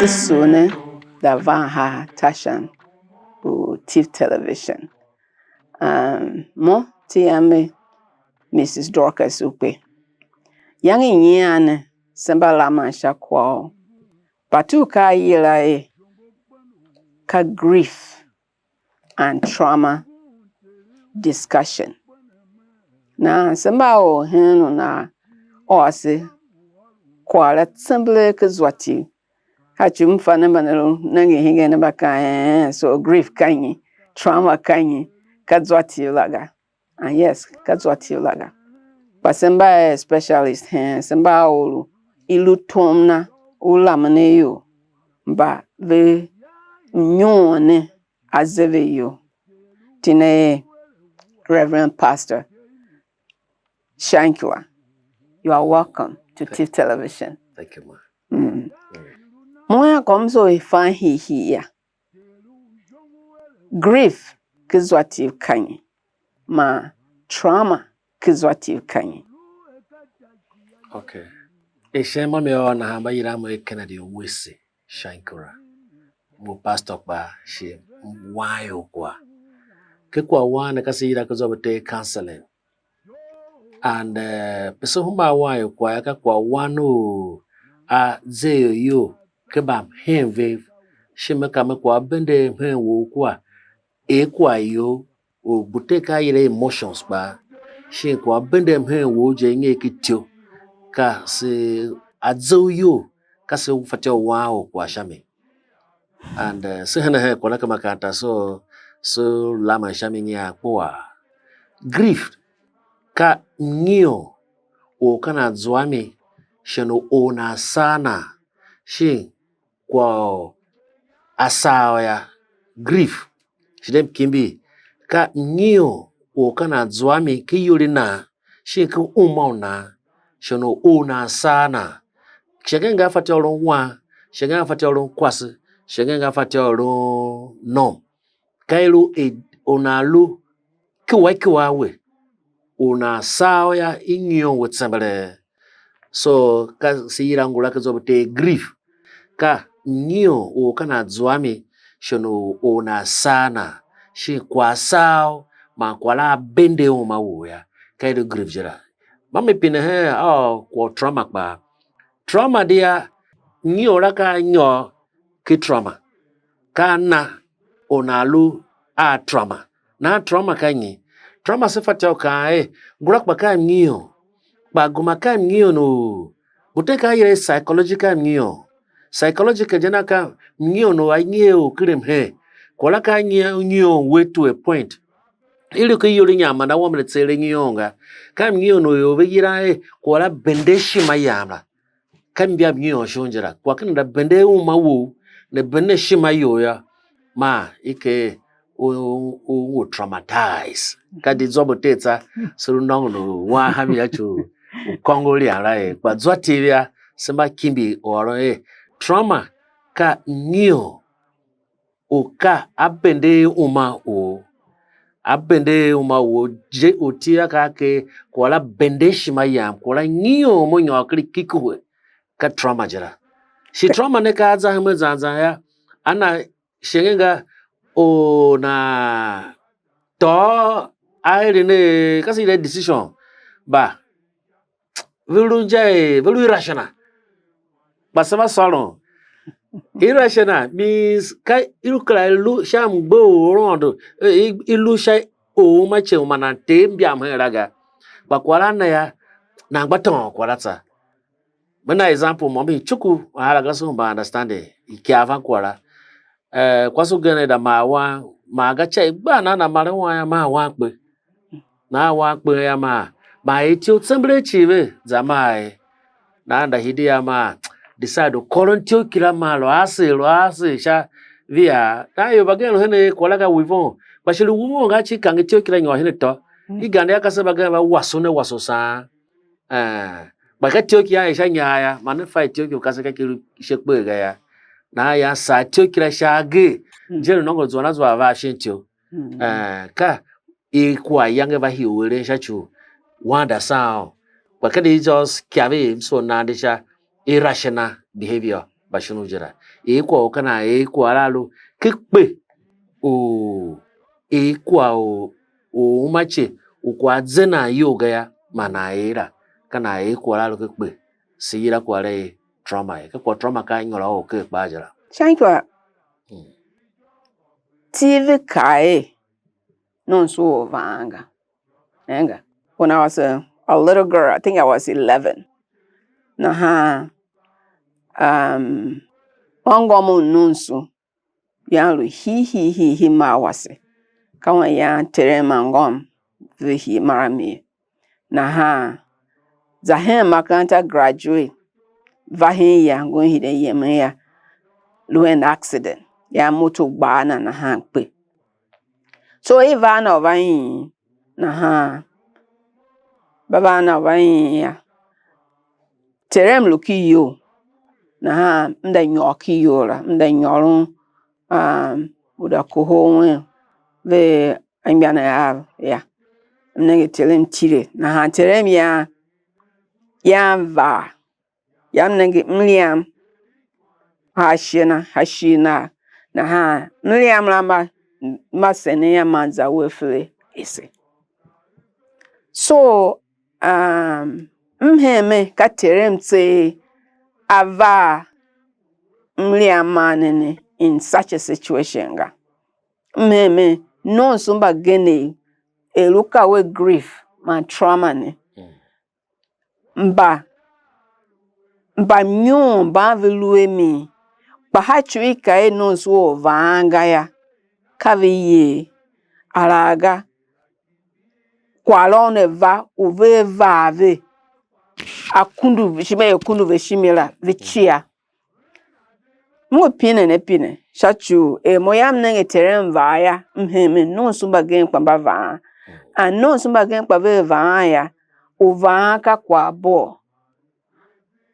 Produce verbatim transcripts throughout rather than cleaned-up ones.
Sune da van ha tashan u Tiv Television. Um, mo ti yam me Missus Dorcas Ukpe. Iyange i nyian ne se mba laman sha kwagh u patu ka a yila er ka grief and trauma discussion. Nahan se mba a or hen u nan ôr se kwagh la tsembelee ken zwa Tiv. Ka ci u m fa ne mba ne lu nengen hingen ne mba kaan, "Ee, so grief ka nyi? Trauma ka nyi?" Ka zwa Tiv la ga. And yes, ka zwa Tiv la ga. Kpa se mba a specialist hen, se mba a or u i lu tom na u lamen a ior mba ve nyuon ne a ze ve iyol. Ti ne er Reverend Pastor Shankula, you are welcome to Tiv Television. Thank you, ma. Mm. Mo ya kom so i fan hiihii ya. Grief ki zwa Tiv ka nyi? Man trauma ki zwa Tiv ka nyi? Okay. Eshen ma mi ôr nahan mba yilan mo er Kennedy Owese Shankura. Mo pastor kpa shi m wan ior kwagh. Ke kwagh wan ne ka se yila ken zwa u bete counseling. And uh, pese huma a wan ior kwagh yô, ka kwagh wan u a ze ior iyol ken mbamhen vev. Shin me ka me kwagh bende mhen wou kua er kwagh ior u bute ka yila emotions kpaa. Shin kwagh bende mhen wou je i nyer ki ityo. Ka se a ze u iyol, ka se fatyô u wan or kwagh sha mi. And uh, se henen hen kwagh na ken makaranta, so se lamen sha mi nyian kpuaa. Grief ka mnyion u ka nan zua mi shin u or nan saa nan, shin kwagh u a saa u yô. Grief, shi dem kimbi, ka mnyion u ka nan zua mi ken iyol i nan, shin ken uma u nan, shin u or nan saa nan. Shi angen nga fatyô u lun wan, shi angen nga fatyô u lun kwase, shi angen nga fatyô u lun nom. Ka i lu er u nan lu kiwa kiwa a we, u nan saa u yô, i nyion we tsembelee. So ka se yila ngula ken zwa u bete grief. Ka nyion u ka nan zua mi, shin u or nan saa nan, shin kwagh saa u man kwagh la a bende uma wou yô, ka i lu grief je la. Ma me pine hen a kwagh u trauma kpaa. Trauma dia, nyion la ka a nyôr ki trauma. Ka a na u nan lu a trauma. Nahan trauma ka nyi? Trauma se fatyô u kaan er, ngula kpa ka mnyion, kpa gema ka mnyion u, bute ka yila er psychological mnyion. Psychological je na ka mnyion u a nyi er u kirem hen. Kwagh la ka a nyi u nyion we to a point. I lu ken iyol i nyam man awambe ne tseegh nyion ga. Ka mnyion u ior ve yilan er kwagh la bende ishima yam la. Ka mbia mnyion shon je la. Kwagh ken nda bende uma wou, ne bende ishima you yô, maa i ker u, u, u ngu traumatize. Ka di zwa bo te tsa, se lu nôngon u wan ha mi ya ci u kôngo lian la er. Kpa zwa Tiv yô, se mba kimbi u ôron er trauma ka nyion u ka a bende uma ou, a bende uma ou je u Tiv a ka a ker kwagh la bende ishima yam, kwagh la nyion mo nyôr ken ikikuhe, ka trauma je la. Shi trauma ne ka a za hemen zan zan yô, a na shenge nga u nan tôô a eren a, ka se yila decision, ba ve lu inja er ve lu irrational. Kpa se va sôron. Irrational means ka i lu kera i lu sha mgbe u Aôndo, eh, i, i lu sha u uma ce u ma nan Ter mbiam hen la ga. Kpa kwagh la na yô, nan gba tôôn kwagh la tsô. Me na example mo, mi cuku a la ga so mba understanding, ikyav van kwagh la. Eh, kwase ugen er da mar wan, mar ga ca i gba nan na maren wan yô, mar wan kpe. Nahan wan kpen yô, maa, maa ityough tsembelee cii ve za maa ye. Nahan nda hidi yô, maa decide u kôron ityough kila, maa lu a ser, lu a ser sha via. Nahan ior mbagenev lu hen er kwagh la ka wivon, kpa shi lu wivon ga cii, kange ityough kila nyôr hen atô. Mm. I gande yô, kasev mbagenev va wase ne wase u saan. Eh, kpa ka ityough ki a er sha inyar yô, man ne fa ityough ki u kasev ka ki lu ishe kpee ga yô. Nahan yô, saa ityough kila sha agee, mm, je lu nôngo zuan a zua a va shin ityough. Mm. Eh, ka i kwagh yange va hii u eren sha ci u wanda saan, But ka di just carry himself nandi sha irrational behavior mba shin u je la. I kwagh u ka nan er kwagh la lu ki kpe u i kwagh u u uma ce u kwagh ze nan iyol ga yô, man nan er la, ka nan er kwagh la lu ki kpe. Se yila kwagh la er trauma ye. Ka kwagh trauma ka nyôron u ker kpaa je la. Shan ikua T V kaa er nomso u a vaan ga. Enga. When I was a, a little girl, I think I was eleven. Nahan um, ôngôm u nomso yan lu hii hii hii hii maa wase. Ka wan yan terem man ngôm ve hii mar a mi ye. Nahan za hen makaranta, graduate, va hen ya, ngun hiden yemen ya, lu hen accident, ya moto gba a na nahan kpe. So i va a na u va ing nahan, va va a na u va ing ya. Terem lu ki iyol, nahan m da nyôr ki iyol la, m da nyôron um, u da kohol wen ve anmgbianev av ya. M nenge terem tile, nahan terem yan yan vaa, ya m nenge mliam ha ashe na, ha shighe na, nahan mliam la ma ma senen ya man za we fele ese. So um, m hemen ka terem tseegh a vaa mliam man ne ne in such a situation ga. M hemen nomso mbagenev er lu ka we grief man trauma ne. Mba mba mnyom mban ve lu a mi, kpa ha ci u i ka er nomso u a vaan ga yô, ka ve yer araga. Kwaghôron ne va u vea vaa ve akundu, ishima i akundu ve shimi la, ve cia. M ngu pinen a pine sha ci u er mo yam nenge terem vaa yô, m hemen nomso mbagenev kpa mba vaan. And nomso mbagenev kpa vea vaan yô, u vaan ka kwaghbor.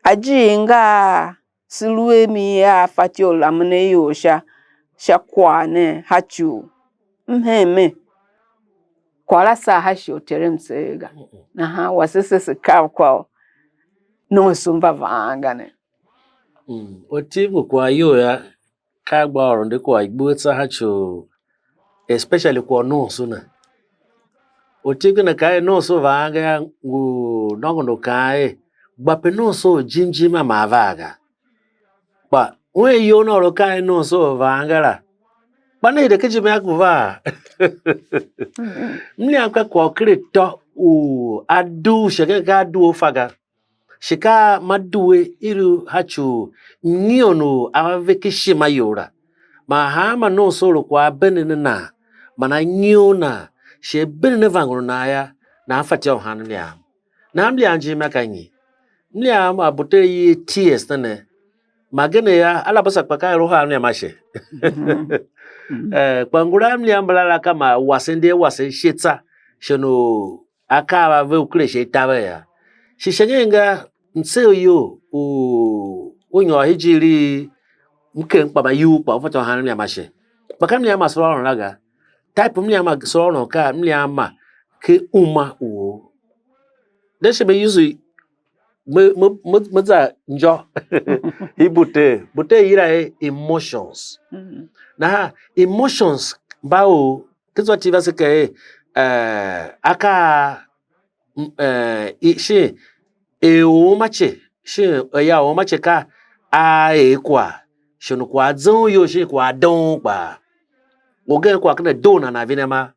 Ajiir nga se lu a mi a fatyô u lamen a ior sha sha kwagh ne ha ci u m hemen kwagh la saa ha shighe u terem tseegh ga. Nahan wase se se kav kwagh u nomso mba vaan ga ne. Ortiv ngu kwagh iyol yô, ka a gba ôron di kwagh i gbe tsa ha ci u especially kwagh u nomso ne. Ortiv ken a kaa er nomso vaan ga yô, ngu nôngon u kaan er gba pe nomso u jim jim a ma a vaa ga. Kpa un iyol na or u kaan er nomso u vaan ga la, kpa ne hide ken ijime a ku vaa. Mliam ka kwagh u ker atô u a dugh shi, ka a dugh a fa ga. Shi ka ma due i lu ha ci u nyion u a va ve ken ishima you la. Man hanma nomso u lu kwagh a bende ne nan, man a nyion nan, shi a bende ne vangur u nan yô, nan fatyô u han mliam. Nahan mliam jim a ka nyi? Mliam a bute i tears ne ne. Magenev yô, a la basa kpa ka er u haa mliam ashe. Eh, kpa ngula a mliam mbala la ka ma wasen di a wasen ishe tsa, shin u akaa a ve u ker ashe i taver yô. Shi sha nyen ga mtser u iyol u u nyôr hijir i m ken kpa ma iyugh kpa u fatyô u han mliam ashe. Kpa ka mliam ma sôr ôron la ga. Type mliam ma sôr ôron ka mliam ma ke uma u or. De shi me use me me me, me za njô i bute, bute yila er emotions. Nahan emotions mba u ken zwa tiv ase ka er eh, akaa eh, i- shin er u uma ce, shin aya u uma ce ka a er kwagh, shin kwagh a zough iyol shin kwagh a doon kpaa. Ugen kwagh ken a doo nan a vine ma,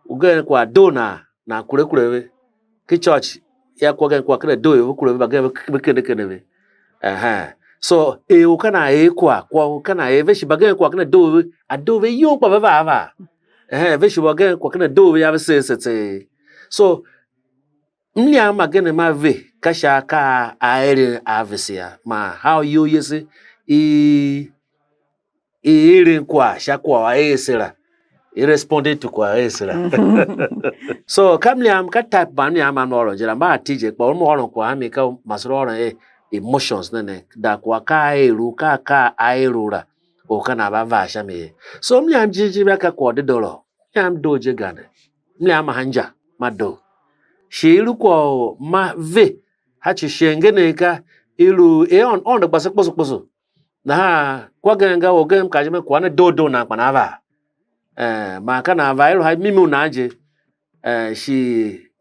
ugen kwagh a doo nan nan kure kure ve. Ki church ya kwagh gen kwagh ken a doo ve kure ve, mbagen ve kende kende ve. Ehen. So er u ka nan er kwagh, kwagh u ka nan er ve shi mbagen kwagh ken a doo ve, a doo ve iyol kpa ve va a va. Ehen, ve shi mbagen kwagh ken a doo ve ya ve seer se tseegh. So mliam ma gen ma ve ka sha akaa a eren a vese a, man how iyol yese i i eren kwagh sha kwagh a ese la, i responded to kwagh a ese la. So ka mliam, ka type ban mliam ma m ôron je la, mba a ti je, kpa u m ôron kwagh a mi ka u masoro ôron er emotions ne ne, da kwagh ka a eru, ka akaa a eru la, or ka nan va va sha mi ye. So mliam jighjigh ka kwagh u dedoo lôô. Mliam doo je gande. Mliam ma hanja ma doo. Shi i lu kwagh u ma ve Ha ci shighe ngenen ka i lu i Aôndo, Aôndo gba se kposo kposo. Nahan kwa gen ga, orgen m kaa je, me kwagh ne doo doo nan kpa nan va. Eh, man ka nan va, i lu ha mimi u nan je. Eh, shi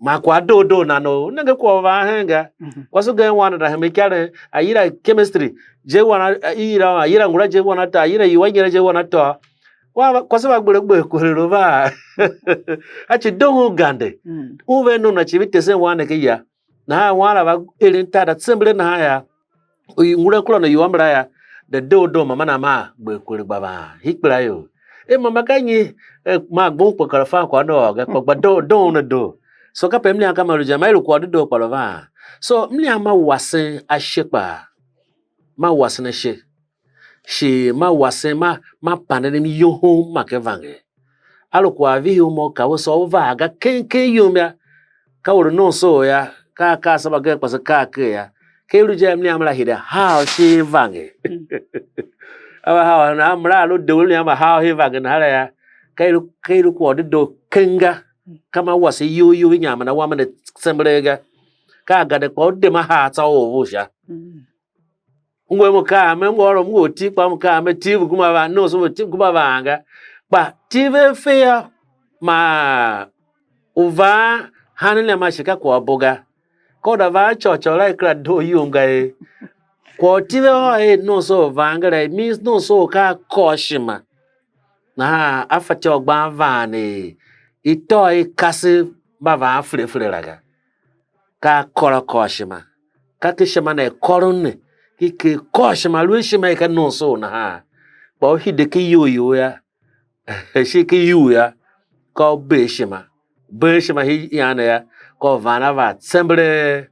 man kwagh doo doo nan o, u nenge kwagh u van hen ga. Mhm. Kwase ugen wan a hembe ikaren, a yila chemistry, je wan a, a yila, a yila ngula je wan a tôô, a yila iwua nyera je wan a tôô. Wa va, kwase va gbele gbe kwere lu va. A ci doo un gande. Mm. Un ve nom na ci vi tesen wan ne ke ya. Nahan wan la va eren tar da tsembele nahan ya. U i ngula kura ne iwua mbala ya, da doo doo mama na maa gbe kwere gba van. Hikpela yo. E mama ka nyi? E, maa gbong kpe kar fan kwagh ne ôr ga, kpa gba doo doo ne doo. So kape mliam ka ma lu je, ma i lu kwagh dedoo kpa lu van. So mliam ma wasen ashe kpaa. Ma wasen ashe. Shi ma wasen ma, ma panden myohom ma ke vange. A lu kwagh vihi u mo ka u soo u vaa ga keng keng yum yô, ka u lu nomsoor yô, ka akaa se mbagenev kpa se kaa ker yô. Ka i lu je a mliam la hide hao shin vange. A va hao nahan mra a lu de u mliam ma hao shin vange nahan la yô, ka i lu, ka i lu kwagh u dedoo keng ga. Ka ma wase iyol iyol i nyaman awambe ne tsembelegh ga. Ka a gande kpa u de ma haa tsô u or vu sha. Mm. Ngu a mo kaa me, ngu ôron, ngu a ti kpa mo kaa me, tiv kuma va, nomso ve tiv kuma va anga. Kpa tiv a fe yô, ma u van han ne ma shi ka kwagh bo ga. Ka u da van a côghcôugh la, i kera doo yum ga ye. Kwagh u tiv a ôr er nomso u van ga la, it means nomso u ka a kôr ishima. Nahan a fatyô u gban van er i tôô i kase mba van fere fere la ga. Ka a kôr a kôr ishima. Ka ken ishima ne a kôron ne, ki ker kôr ishima, lu ishima i ka nomsoor nahan. Kpa u hide ken iyol you yô, shin ken iyugh yô, ka u bee ishima. Bee ishima hi ian ne yô, ka u van a va tsembelee,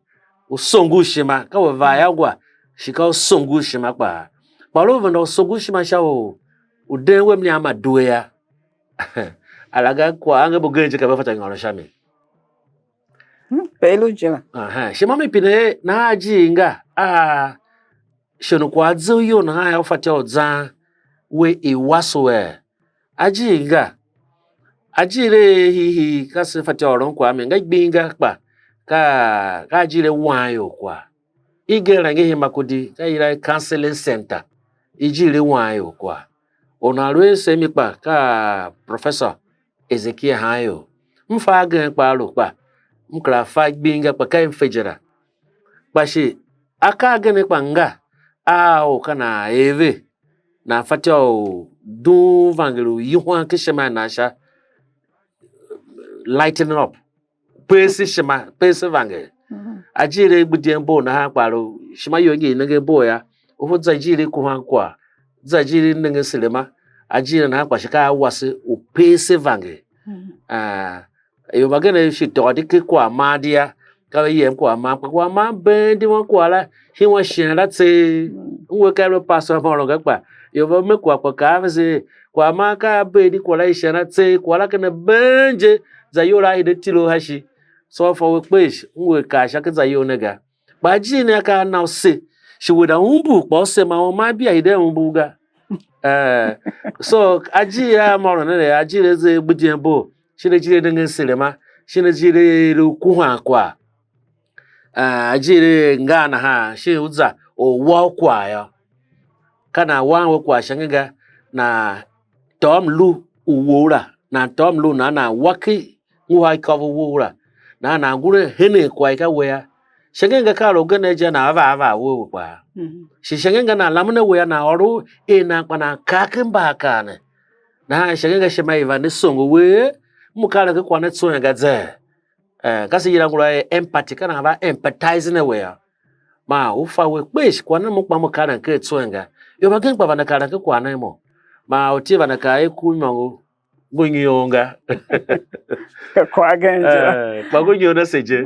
u songo ishima, ka u va yô gwa, shi ka u songo ishima kpaa. Kpa lu u venda u songo ishima sha u, u den we mliam ma due yô. Alaghga kwagh angev mbu gen je ka ve fatyô u nyôron sha mi. Hmm, pe i lu je la. Aha, shi ma mi pine er, nahan ajiir nga a shon u kwagh a ze u iyol nahan yô, u fatyô u zan we i wase u er ajiir nga, ajiir a hiihii ka se fatyô u ôron kwagh mi, nga gbing ga kpa ka, ka ajiir a wan ior kwagh. I gema ngi hima kudi, ka i yila er counseling center, i jir i wan ior kwagh. Or nan lu a ese mi kpa ka Professor Ezekiel Hanior. M fa agen kpa a lu kpa, m kera fa gbing ga kpa ka i m fe je la. Kpa shi akaa agen kpa nga a or ka nan er ve, nan fatyô u dughun vangeli u ihwan ken ishima i nan sha, lighten up. Pese ishima, pese vangeli. Mhm. Ajiir a gbidyen bo nahan kpa lu ishima you ngi i nengen bo yô, u fa za ajiir i kuhan kwagh, za ajiir i nengen serema, ajiir nahan kpa shi ka a wase u pese vangeli. Mhm. Ah, ior mbagenev shi tôô di ken kwaghmam di yô, ka ve yem kwaghmam, kpa kwaghmam been di wan kwagh la, hingir shighe la tseegh. Mm. M ngu a ka i lu pastor Môron ga kpa, ior va me kwagh kpa kaa a vese er, kwaghmam ka a bee di kwagh la i shighe la tseegh, kwagh la ken a been je, za iyol a hide tile u ha shi. Tsô a fa we kpesh, m ngu a kaa sha ken za iyol ne ga. Kpa ajiir ne a ka a na u se, shi we da umbur kpa u se, ma u ma bia hide a umbur ga. Eh, so ajiir a Môron ne, ajiir a ze gbidyen bo, shin ajiir a nengen serema, shin ajiir a lu kuhan kwagh. Ah, ajiir a nga nahan, shin u za or wa u kwagh yô. Ka nan wan we kwagh shange ga, nan tôô mlu u wou la, nan tôô mlu nan, nan wa ken nguhar ikôv u wou la, nan, nan ngure henen kwagh i ka we yô. Shange nga ka a lu ugen a je, nan a va a va we we kpaa. Mhm. Shi shange nga nan lamen a we yô, nan ôr u er nan kpa nan kar ken mbaakaa ne. Nahan shange nga ishima i vande songo we, m karen ken kwagh ne tswen ga zee. Eh, ka se yila ngula er empathy, ka nan va empathize ne we yô. Man u fa we kpesh, kwagh ne mo kpa mo karen ken tswen ga. Ior mbagenev kpa vande karen ken kwagh ne mo. Man u ti vande kaa er ku imôngo ngu nyion ga. Kwagh gen je. Eh, kpa ngu nyion ase je.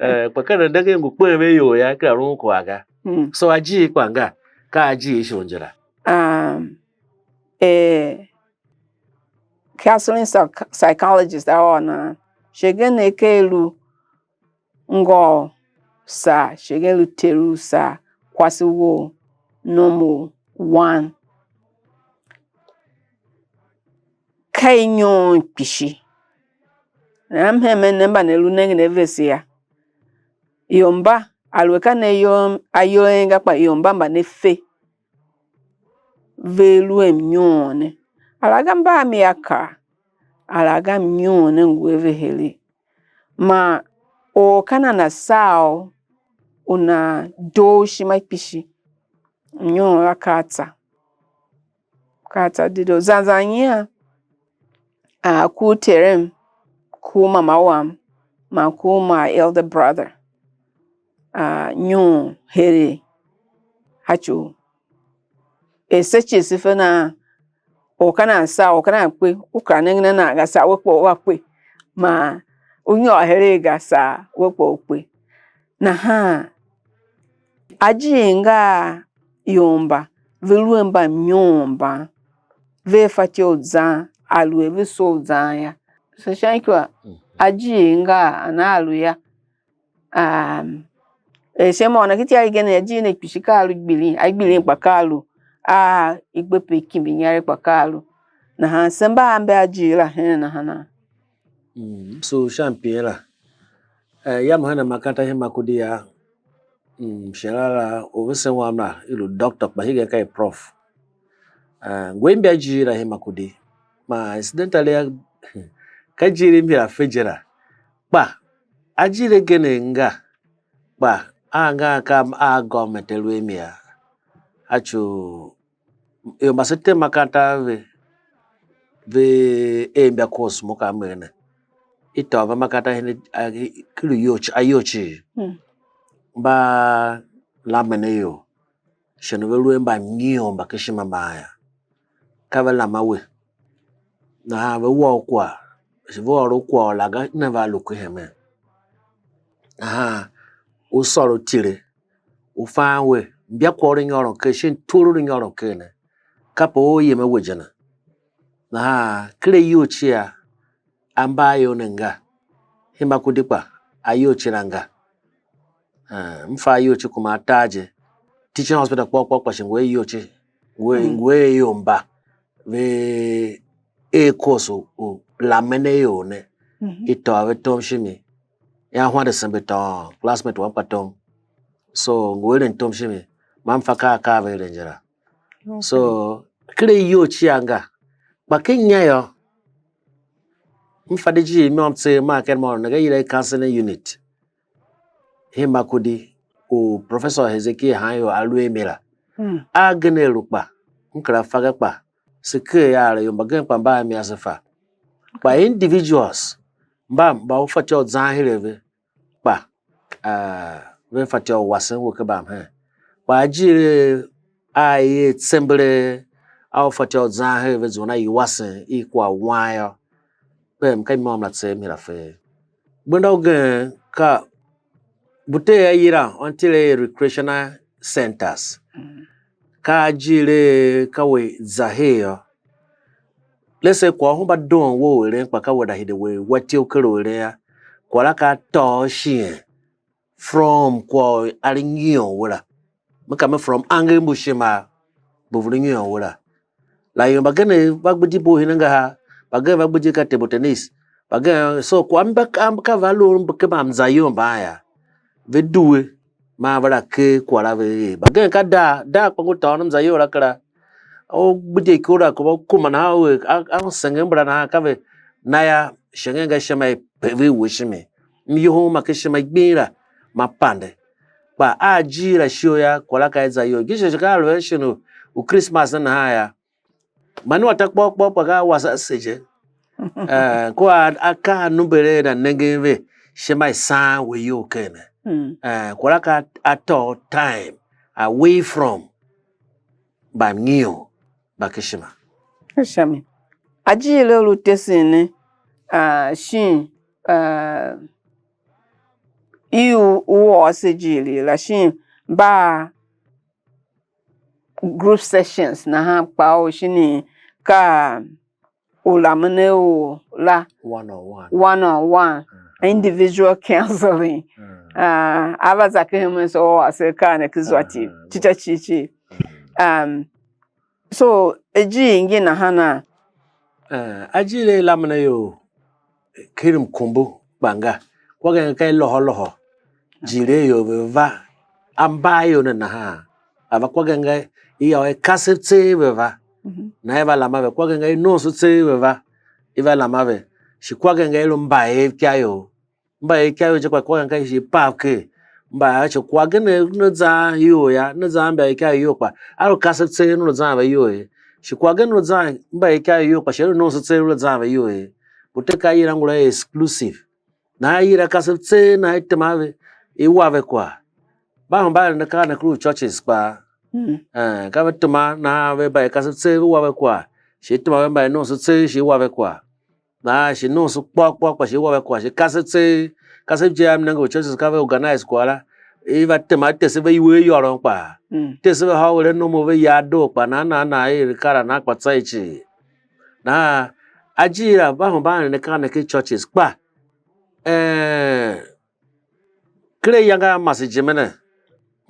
Eh, kpa ka nan de ken ngu kpen ve ior yô, kera lun kwagh ga. Hmm. So ajiir kpa nga, ka ajiir shon je la. Um, eh, counseling psych-, psychologist a ôr nan, shi agen ne ka i lu ngô u saa, shi agen lu ter u saa, kwase wou, nom u wan. Ka i nyon kpishi. Nahan m hemen ne mba ne lu nengen a vese yô. Ior mba Aluer ka ne ayol, ayol a en ga, kpa ior mba mba ne fe, ve lu a mnyoon ne. Alaghga mba a mi a kaa, alaghga mnyoon ne ngu a ve heregh. Man or ka nana saa u, u nan doo u ishima kpishi, mnyoon la ka a tsa. Ka a tsa dedoo. Zan zan nyian, a ku u terem, ku u mama wam, man ku u my elder brother, a nyon heregh a ci u, er se cii se fe nan, or ka nan saa, or ka nan kpe, u kera nengen a nan ga, saa we kpa u va kpe, man u nyôr heregh ga, saa we kpa u kpe. Nahan ajiir nga a ior mba ve lu a mbamnyoon mban, vea fatyô u zan, aluer ve soo u zan yô. So sha ikua, ajiir nga a, ana a lu yô. Um, er sha mô, nana ki ityav igen, ajiir ne kpishi ka a lu gbilin, a gbilin kpa ka a lu, a i gbe pe kimbi inyaregh kpa ka a lu. Nahan se mba a mbe ajiir la hen nahana? Mm, m sugh sha mpin la. Eh, yam hen a makaranta hen Makurdi ya, mm, shighe la, u vesen wam la, i lu doctor, kpa hegen ka i prof. Eh, ngu a imbi ajiir la hen Makurdi. Ma incidentally, a, ka ajiir i mbi la fe je la. Kpa ajiir agen nga, kpa a nga ka a government a lu a mi a, a ci u ior mba se tem makaranta a ve, ve er imbia course mo ka m er ne. I tôô ve makaranta hen a, a, ken iyol ci-, ayol cii. Mm. Mba lamen ayol. Shon u ve lu a mbanyior mba ken ishima mban yô. Ka ve lama we. Nahan ve wa u kwagh, shi ve ôr u kwagh u la ga, ne va lu ku hemen. Nahan u sôr u tile, u fan we, mbia kwagh u lu nyôron ker, shin tugh u lu nyôron ker ne, kape u yem a we je ne. Nahan ken ayol cia, a mba ayol ne nga, hen Makurdi kpa ayol cii la nga. Eh, m fa ayol cii kuma atar je. Teaching hospital kpôghôr kpôghôr kpa shi ngu a iyol cii, ngu a, ngu a ior mba ve er course u, u lamen ayol ne. Mhm. I tôô ve tom shimi. Ya hwande sembe tôôn, classmate wam kpa tom. So, ngu eren tom shimi, ma m fa ka akaa ve eren je la. Okay. So, ken iyol cia nga, kpa ken inya yô, m fa de ijiir i môm tseegh maa ken môm ne, nga yila i counseling unit hen Makurdi u Professor Hezekiah Hanyo a lu a mi la. Mm. A gen a lu kpa, m kera fa ga kpa, se ker a la ior mbagenev kpa mba a mi a se fa. Kpa individuals mba, mba u fatyô u zan her a ve, kpa, ah, ve fatyô u wasen we ken mbamhen. Kpa ajiir a i er tsembelee a u fatyô u zan her ve zuan a i wasen i kwagh wan yô, vem ka i môm la tseegh m hira fe. Gbenda ugen ka bute a yila until a recreational centers. Mm. Ka ajiir a ka we za her yô. Let's say kwagh u hemba doon we u eren, kpa ka we da hide we wa ityough ker u eren yô, kwagh la ka a tôô shighe from kwagh u a lu nyion we la. Me ka me from angev mbu ishima mbu ve lu nyion we la. La ior mbagenev va gbidi bo hine ngahar, mbagenev va gbidi ka table tennis, mbagenev, so kwagh mba ka, ka va lu mbu ken mbamzayol mban yô, ve due, maa ve la ker kwagh la ve er. Mbagenev ka daa, daa kpa ngu tôôn mzayol la kera. U gbidye ikor la, kpa u kuma nahan, u er a, a msenge mbala nahan, ka ve na yô, shenge nga ishima i peve we shimi. Myohom ma ken ishima gbing la, ma pande. Kpa a ajiir la shighe yô, kwagh la ka i za iyol. Ngi shi ka a lu hen shighe u, u Christmas ne nahan yô, man u a ta kpôghôr kpôghôr kpa ka a wasa ase je. Eh, ko a, a ka a number a na nengen ve, ishima i saan we iyol ken ne. Mm. Eh, kwagh la ka a tôô time away from mbamnyion mba ken ishima. Ka sha mi. Ajiir a lu tesen ne, ah, shin, ah, i u, u ôr se ajiir la, shin mba group sessions nahan kpaa, u shin ka u lamen a or la one on one, one on one, individual counseling. Mm. Ah, a va za ken hemen, so a se kaa ne ki zwa ti, ti ta cii cii. Um, so, ajiir ngi nahan a? Eh, ajiir a i lamen a ior ken mkumbu kpa nga. Kwagh ka i lôhô lôhô. Jiir a ior ve va a mba a ior ne nahan, a va kwa gen ga, i yô, i kasev tseegh ve va. Mhm. Nahan i va lama ve, kwa gen ga i nomso tseegh ve va, i va lama ve. Shi kwa gen ga i lu mbaev ikyav ior. Mbaev ikyav ior je kpa kwa gen ka i shi pav ker. Mbaev shi kwa gen ne, ne zan ior ya, ne zan mbaev ikyav ior kpa, a lu kasev tseegh ne lu zan ve ior ye. Shi kwa gen ne lu zan mbaev ikyav ior kpa, shi a lu nomso tseegh ne lu zan ve ior ye. Uter ka yila ngula er exclusive. Nahan i yila kasev tseegh, nahan i tema ve, i wa ve kwagh. Mba hemba eren akaa ne kuru churches kpaa. Mm. Eh, ka ve tema nahan ve mba i kasev tseegh ve wa ve kwagh, shi i tema ve mba i nomso tseegh shi i wa ve kwagh. Nahan shi nomso kpôr kpôr kpa shi i wa ve kwagh, shi kasev tseegh, kasev je a m nenge u churches ka ve organize kwagh la, i va tema, tese ve iwer yôron kpaa. Mm. Tese ve hôwe a nom u ve ya doo kpa nan nan nan er kar a nan kpa tsa i cii. Nahan ajiir a mba hemba eren akaa ne ken churches kpa, eh, ken ayange a mase jime ne,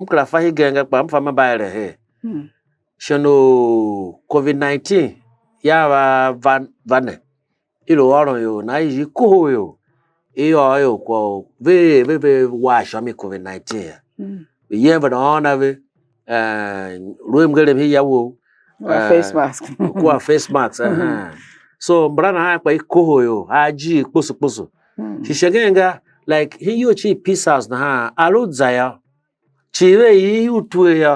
m kera fa hegen ga, kpa m fa me mba eren her. Hmm. Shin u covid nineteen ya va, va, va ne, i lu ôron ior, nahan i shi kohol ior, i ôr ior kwagh u ve er ve, ve wa shon i covid nineteen ya. Hmm. Ve yem ve ôôn a ve, eh, lu mngerem hia wou, Kua eh, face mask. Kua face mask, mhm, aha. So mbala nahan kpa i kohol ior a ajiir kposo kposo. Mm. Shi shingen ga, like, hen iyol cii Peace House nahan, a lu za yô, cii ve i u twer yô,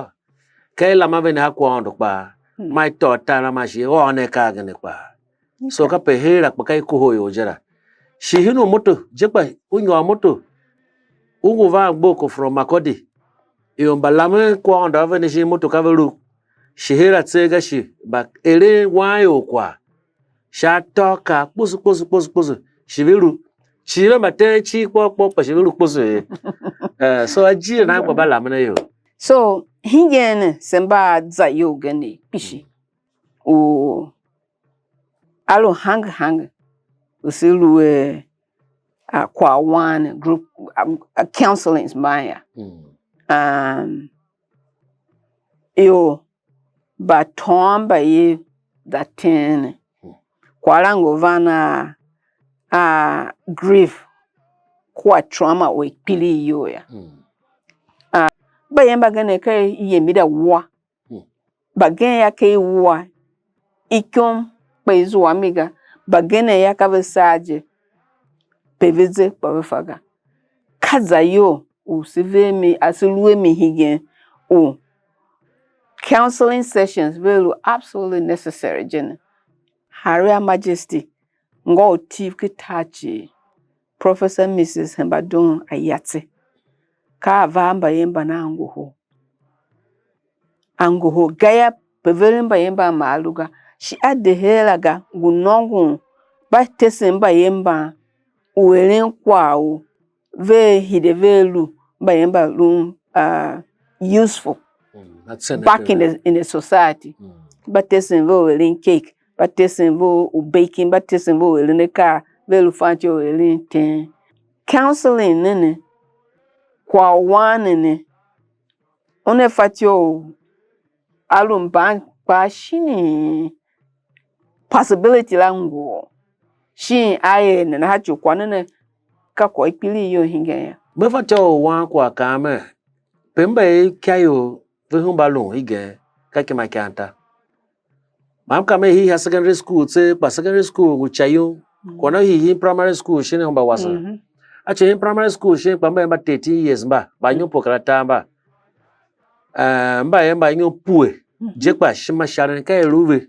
ka i lama ve ne ha kwaghaôndo kpaa, mm, ma i tôô tar la ma shi i ôô ne akaa agene kpaa. So okay, ka pe her la kpa ka i kohol ior je la. Shi hen u moto je kpa, u nyôr moto, u ngu van Gboko from Makurdi, ior mba lamen kwaghaôndo a vende shin moto ka ve lu, shi her a tseegh ga shi, mba eren wanyol kwagh sha atôgh kar kposo kposo kposo kposo, shi ve lu. Cii ve mba teen cii kpôr kpôr kpa shi ve lu kposo ye. Eh, so ajiir nan kpa mba lamen a ior. So hingen ne se mba a za iyol gen ne kpishi u a lu hange hange u se lu a, a kwaghwan ne, group, a, a counselings mban ya. Mm. Um, ior mba tôôn mba ye za teen ne. Mm. Kwagh la ngu van a, a grief kua trauma u i kpiligh iyol ya. Mm. Ah, mbayev mbagenev ka i yem i da wua. Hmm. Mbagenev yô, ka i wua, ikom kpa i zua a mi ga. Mbagenev yô, ka ve saa je, pe ve ze kpa ve fa ga. Ka za iyol u se ver mi, a se lu a mi hegen u counseling sessions ve lu absolutely necessary je ne. Her Her Majesty, ngô u Tiv ken tar cii, Professor Missus Hemba Doon Ayatse, ka a va a mbayev mbana a ngohol. A ngohol gayô, pe veren mbayev mban ma a lu ga, shi a de her la ga, ngu nôngon mbatesen mbayev mban u eren kwagh u vea hide vea lu mbayev mba lun, ah, useful, mm, back in the, in the society. Mm. Mbatesen ve u eren cake, mbatesen ve u baking, mbatesen ve u eren akaa, ve lu fatyô u eren teen. Counseling ne ne, kwagh u wan ne ne, una fatyô u a lu mban kpaa shinii? Possibility la ngu shin a er nana ha ci u kwagh ne ne, ka kwagh u i kpiligh iyol hingen yô. Me fatyô u wan kwagh kaan mer, pe mba er ikyayough ve hemba lun hegen, ka ki ma ikan ta. Man m ka me hii ha secondary school tseegh, kpa secondary school ngu ica yum. Mm. Kwagh na hii hin primary school shin hemba wase. Mhm. A ci hin primary school shin kpa mba er mba thirteen years mba, mba anyom pue kar atar mba. Eh, mba er mba anyom pue, mhm, je kpa ishima isharen ka i lu ve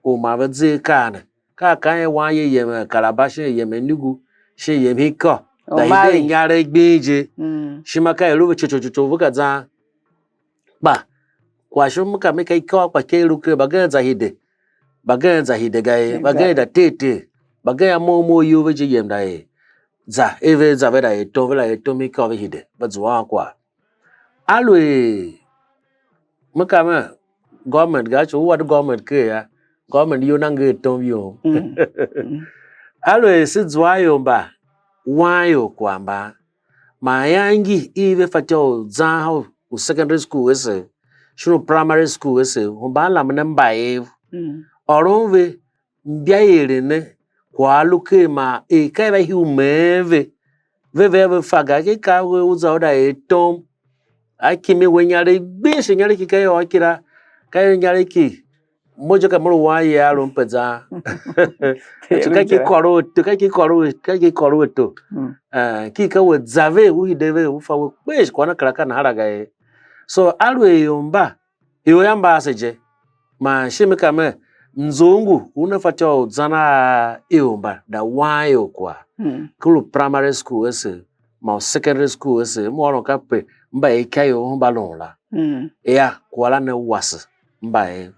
u ma ve ze akaa ne. Ka a kaan er wan ye yem Kalaba shin yem Enugu shin yem Ikô. Za hide inyaregh gbing je. Mm. Ishima ka i lu ve chochochocho ve ka zan. Kpa kwagh shon m ka me ka ikôr kpa ke i lu ker, mbagenev za hide, mbagenev za hide ga ye, mbagenev da ter ter, mbagenev a mough mough iyol ve je yem da er za, er ve za ve da er tom, ve da er tom ikôr ve hide, ve zua a kwagh. Aluer me ka me government ga, ci u wa de government ker ya, government iyol na nger tom yom. Mm. Mm. Aluer se zua ior mba wan ior kwagh mban, man iange i ve fatyô u zan u secondary school ese, shin u primary school ese, u mban lamen a mbayev. Mm. Ôron ve mba i eren ne kwagh a lu ker, man er ka i va hii u meen ve, ve vea ve fa ga, ke ka we u za u da er tom, a kimi we inyaregh gbishi, inyaregh ki ka yôô kira, ka inyaregh ki mo je ka mo lu wanye a lu mpe zan. Ka ki kôr u ato, ka ki kôr u, ka ki kôr u ato. Eh, ki ka we za ve, u hide ve, u fa we kpishi, kwagh na kera ka nahar a ga ye. So aluer ior mba, ior ya mba ase je, man shi me ka mer, mzungu una fatyô u zan a ior mba, da wan ior kwagh. Ku lu primary school ese, ma u secondary school ese, m ôron kape mba ikaior mba lun la. Ya, kwagh la ne wase mba er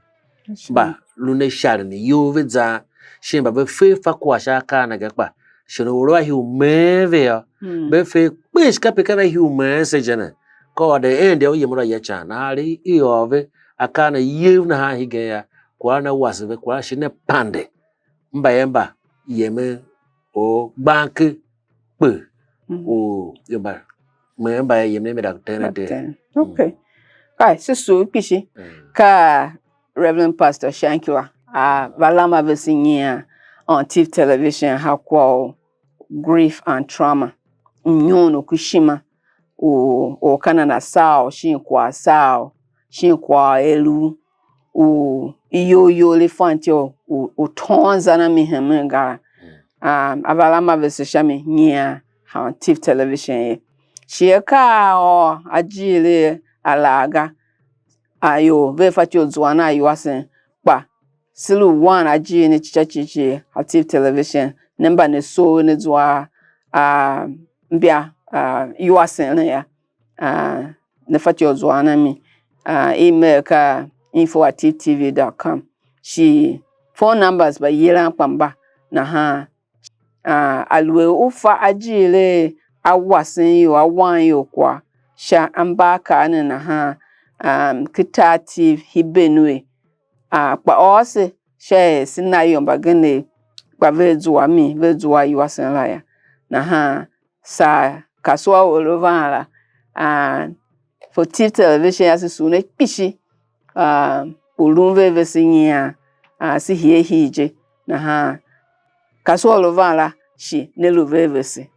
mba lu ne isharen iyol ve zan, shin mba ve fe fa kwagh sha akaa ne ga, kpa shon u or a hii u meen ve yô, ve fe kpishi kape ka ve hii u meen se je ne. Ka or de end u yem la ya can, nahan i ôr ve akaa ne yev nahan hegen ya, kwagh ne wase ve, kwagh shi ne pande mba ye mba yemen or gbanke kpe u yô mba, me mba ye yem ne mi da ku teren de. Okay. Kai, se sugh kpishi. Ka Reverend Pastor Shankila a va lam a vese nyian on Tiv Television ha kwagh u grief and trauma, mnyon u ku ishima u or ka nana saa u shin kwagh saa u shin kwagh er u u iyol yol i fatyô u, u tôôn zan a mi hemen ga la. Um, a va lam a vese sha mi nyian on Tiv Television ye. Shi akaa a ôr ajiir a lar ga, a ior ve fatyô u zuan a iwasen, kpa se lu wan ajiir ne cica cii cii a Tiv Television, ne mba ne soo ne zua a mbia a iwasen ne ya. Ah, ne fatyô u zuan a mi. Ah, email ka info at tiv t v dot com. Shi phone numbers mba yilan kpa mba nahan. Ah, aluer u fa ajiir a a wasen ior, a wan ior kwagh sha ambakaa ne nahan, um, ki tar Tiv hi Benue. Ah, kpa ôr se sha er se na ior mbagenev kpa vea zua a mi, vea zua a iwasen la ya. Nahan saa kasua u a lu van la, ah, for Tiv Television yase, sugh ne kpishi, ah, u lun ve vese nyian, ah, se hie hii je. Nahan kasua u a lu van la shi ne lu ve vese.